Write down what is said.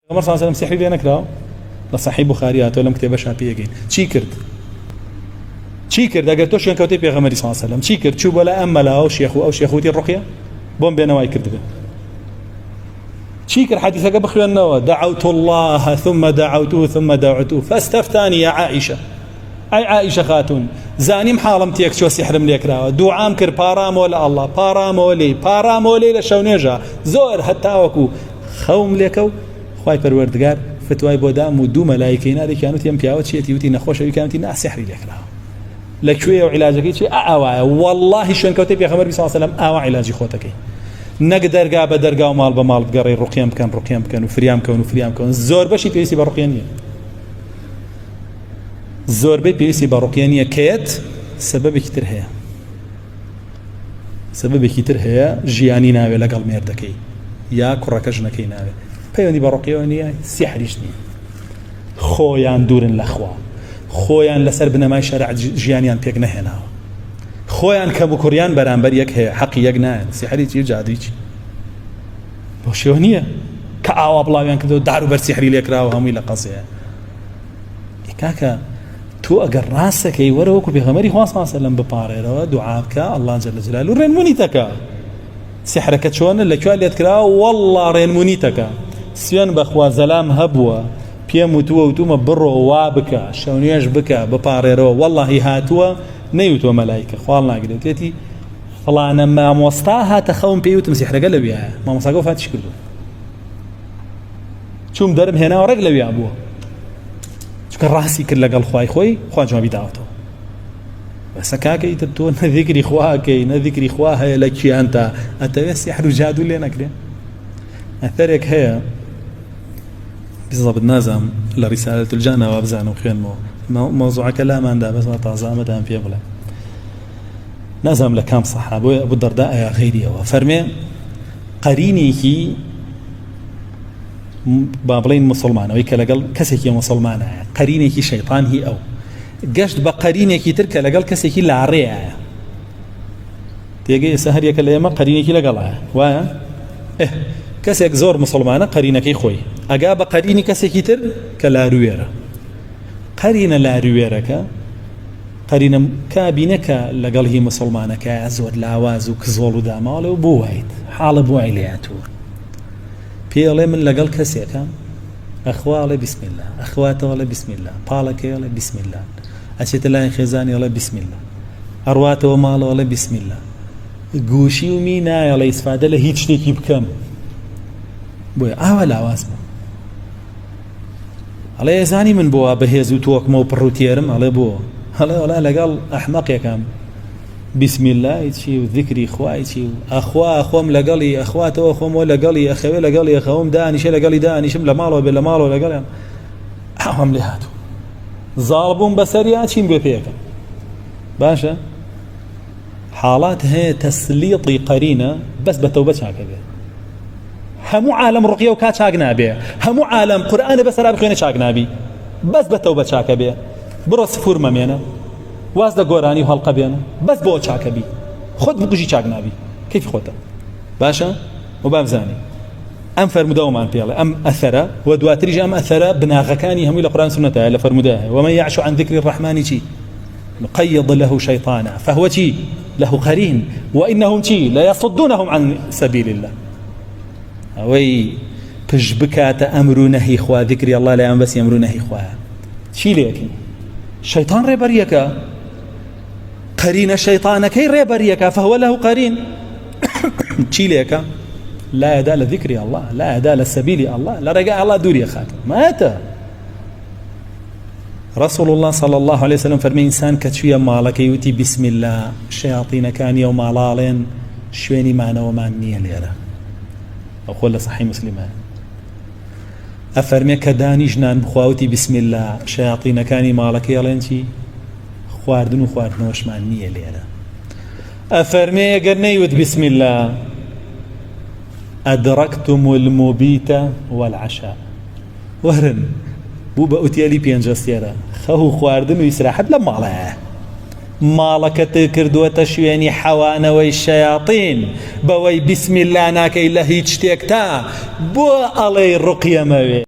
پێغەمبەر صلی اللە علیه و سلم سحری لێ نەکراوە؟ لە صحیح بخاری هاتووە لەم کتێبەشا پێگەین چی کرد؟ چی کرد ئەگەر تۆ شوێنکەوتەی پێغەمبەری صلی اللە علیه و سلم چی کرد چوو بۆ لای ئەم مەلا و شێخ و ئەو شێخ وتی ڕقیە بۆم بێنەوای کردبێ چی کرد حەدیثەکە بخوێنەوە دعوت الله ثم دعوته ثم دعوته فاستفتاني يا عائشة ئەی عائیشە خاتوون زانیم حاڵم تێک چوە سیحرم لێکراوە دوعام کرد پاڕامەوە لە ئەڵڵا پاڕامەوە لێی پاڕامەوە لێی لە شەونێژە زۆر هەتاوەکو خەوم لێکەو خوای پەروەردگار فتوای بۆ دام و دوو مەلایکەی نارێکیان وتی ئەم پیاوە چیەتی وتی نەخۆشە ویکان وتی نا سیحری لێکراوە لە کوێیە و عیلاجەکەی چی ئاوایە واللهی شوێنکەوتەی پێغەمبەر بی صلی الله علیه و سلم ئاوا عیلاجی خۆتەکەی نەک دەرگا بە دەرگا و ماڵ بە ماڵ بگەڕێی ڕقیان بکەن ڕقیان بکەن و فریام کەون و فریام کەون زۆر بەشی پێویستی بە ڕقیان نییە زۆربەی پێویستی بە ڕوقیە نییە کەیەت سەبەبێکی تر هەیە سەبەبێکی تر هەیە ژیانی ناوێ لەگەڵ مێردەکەی یا کوڕەکە ژنەکەی ناوێ پەیوەندی بە ڕقیەوە نییە سیحریش نییە خۆیان دوورن لەخوا خۆیان لەسەر بنەمای شەرع ژیانیان پێک نەهێناوە خۆیان کەم و کوڕیان بەرامبەر یەک هەیە حەقی یەک نایەن سیحری چی و جادوی چی بۆ شێوە نییە کە ئاوا بڵاویان کردەوە دار و بەر سیحری لێکراوە هەمووی لە قەزەیە کاکە تۆ ئەگەر ڕاستەکەی وەرە وەکو پێغەمبەری خوا صلی الله علیه و سلم بپارێرەوە دوعا بکە الله جل جلاله ڕێنمونی تەکە سحرەکە چۆنە لە کوێ لێت کرا والله ڕێنمونی تەکە سوێن بەخوا زەلام هەبووە پێم وتووە وتومە بڕۆ وا بکە شەونوێژ بکە بپارێرەوە واللهی هاتووە نەیوتووە مەلایکە خواڵ ناگرێتێتی فڵانە مامۆستا هاتە خەوم پێی وتم سیحرەکە لەویایە مامۆستاکە وفاتیش کردو چوم دەرم هێناوە ڕێک لەویا بووە چونکە ڕاستی کرد لەگەڵ خوای خۆی خوا جوابی داوەتەوە بەسە کاکە ئیتر تۆ نە ذیکری خواکەی نە ذیکری خوا هەیە لە کیانتا ئەتەوێ سیحر و جادو لێ نەکرێ ئەثەرێک هەیە بالضبط نازانم لە ڕیسالة الجانە وا بزانم خوێنمەوە مەوزوعەکە لاماندا بەس وا تازە ئەمەتان پێ بڵێم نازانم لە کام سەحابەیە ئەبو دەرداء یا غەیریەوە فەرمێ قەرینێکی با بڵین مسلمانەوەی کە لەگەڵ کەسێکی مسلمانایە قەرینێکی شەیطان هی ئەو گەشت بە قەرینێکی تر کە لەگەڵ کەسێکی لاڕێیە تێگەی ئێستا هەریەکە لە ئێمە قەرینێکی لەگەڵایە وایە ئه کەسێک زۆر مسلمانە قەرینەکەی خۆی ئەگا بە قەرینی کەسێکی تر کە لاروێرە قەرینە لاروێرەکە قەرینە کابینە کە لەگەڵ هی مسلمانەکە زۆر لاواز و کزۆڵ و داماڵێ و بۆ وایت حاڵە بۆ وای لێهاتووە پێڵێ من لەگەڵ کەسێکە ئەخوا ئەڵێ بسم الله ئەخواتەوە ئەڵێ بسم الله پاڵەکەی ئەڵێ بسم الله ئەچێتە لای خێزانی ئەڵێ بسم الله ئەڕواتەوە ماڵەوە ئەڵێ بسم الله گوشی و می نایەڵێ ئیسفادە لە هیچ شتێکی بکەم بۆیە ئاوا لاواز بوو ئەڵێ ئێزانی من بۆ بەهێز و تۆکمە و پڕ و تێرم ئەڵێ بۆ هەڵێ وەڵا لەگەڵ ئەحمەقێکم بسم الله چی و ذکری خوای چی و ئەخوا خۆم لەگەڵی ئەخواتەوە خۆمەوە لەگەڵی ئەخەوێ لەگەڵی ئەخەوم دانیشە لەگەڵی دانیشم لە ماڵەوە بێ لە ماڵەوە لەگەڵیان ئاوام لێ هاتوو زاڵ بووم بەسەریا چیم گوێ پێەکەم باشە حاڵات هەیە تەسلیطی قەرینە بەس بە تەوبە چاکە بێت هەموو عالم ڕقیە و کا چاک نابێ هەموو عالم قورئانە بەسەرا بخوێنە چاک نابی بەس بە تەوبە چاکە بێ بڕۆ سفور مەمێنە واز لە گۆرانی و هەڵقە بێنە بەس بۆ چاکە بی خۆت بکوژی چاک نابی کەیفی خۆتە باشە و بابزانی ئەم فەرمودەوەمان پێڵێ ئەم ئەثەرە و دواتریش ئەم ئەثەرە بناغەکانی هەمووی لە قورآن سوننەتە لە فەرمودە هەیە ومن يعش عن ذكر الرحمن چی نقيض له شيطانا فهو چی له قرين وإنهم چی ليصدونهم عن سبيل الله ئەوەی پشت بکاتە ئەمر و نەهی خوا ذکری الله لایان بەسی ئەمر و نەهی خوایە چی لێکەین شەیطان ڕێبەریەکە قەرینە شەیطانەکەی ڕێبەریەکە فهو له قرین چی لێکە لا يدا لە ذکری الله لا يدا لە سەبیلی الله لە ڕێگای الله دووری خات ماتە رسول الله صلى الله عليه وسلم فەرمی ئینسان کە چوویە ماڵەکەی وتی بسم الله شەیاطینەکانی ئەو ماڵاڵێن شوێنی مانەوەمان نییە لێرە ئەو خۆ لە صحیح مسلمە ئەفەرمێ کە دانیش نان بخواوتی بسم الله شەیاطینەکانی ماڵەکەی ئەڵێن چی خواردن و خواردنەوەشمان نییە لێرە ئەفەرمێ ئەگەر نەیوت بسم الله أدركتم المبيت والعشاء وەرن بوو بە ئوتێلی پێنجەستێرە خەو و خواردن و ئیسراحەت لەم ماڵەیە ماڵەکەت کردووەتە شوێنی حەوانەوەی شەیاطین بەوەی بسم الله ناکەی لە هیچ شتێک تا بۆ ئەڵێی ڕقیەمەوێ.